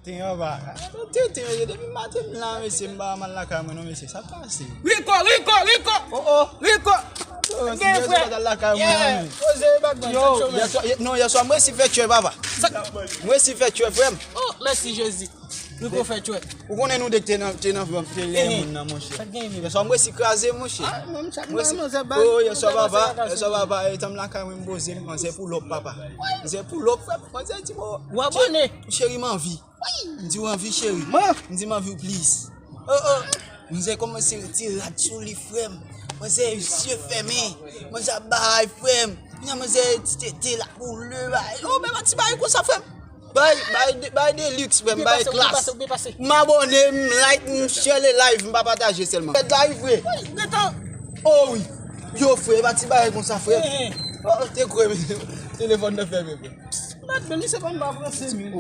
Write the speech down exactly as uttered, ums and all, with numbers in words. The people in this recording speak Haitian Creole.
Te anba. Te, te, depi maten m la, mesye, m pa mal lakay mwen, non, mesye. Sa pase? Rico, Rico, Rico! Oh, oh. Rico! Oh, si yo pa t al lakay mwen, non, men. Poze bag mwen, Yo, sa chome. Yèswa, non, yèswa, mwen si fè tchwè, papa. Mwen si fè tchwè, frè m. Oh, mèsi Jezi. Rico fè tchwè. Ou konnen nou de k te nan, te nan, te nan moun nan, monchè. Sa gen men. Yèswa, mwen si kraze, monchè. Ah, mwen m chak Mwen si, mwen se bag. Oh, yèswa, papa. Yèswa, papa, e tanm lakay mwen, m poze, m panse pou lòp, papa. M se pou lòp, frè m. Mwen se ti mo. Ou abone? Cheri, m anvi. M di w anvi, cheri. M di m anvi w plis. Oh, oh. Mwen se kòmanse retire rad sou li, frè m. Mwen se zye fèmen. Mwen se ap bay, frè m. Kounya mwen se ti tete la boule, bay. Oh, men pa ti bay konsa, frè m. Bay, bay, bay de luxe, frè m, bay klas. M abone, m like, m share le live, m pa pataje sèlman. Fè live, vre. Oh, wi. Yo, frè, pa ti bay konsa, frè. Oh, te kwè, telefòn nan fèmen, frè. Gad, men misye pa m pa pran se mi.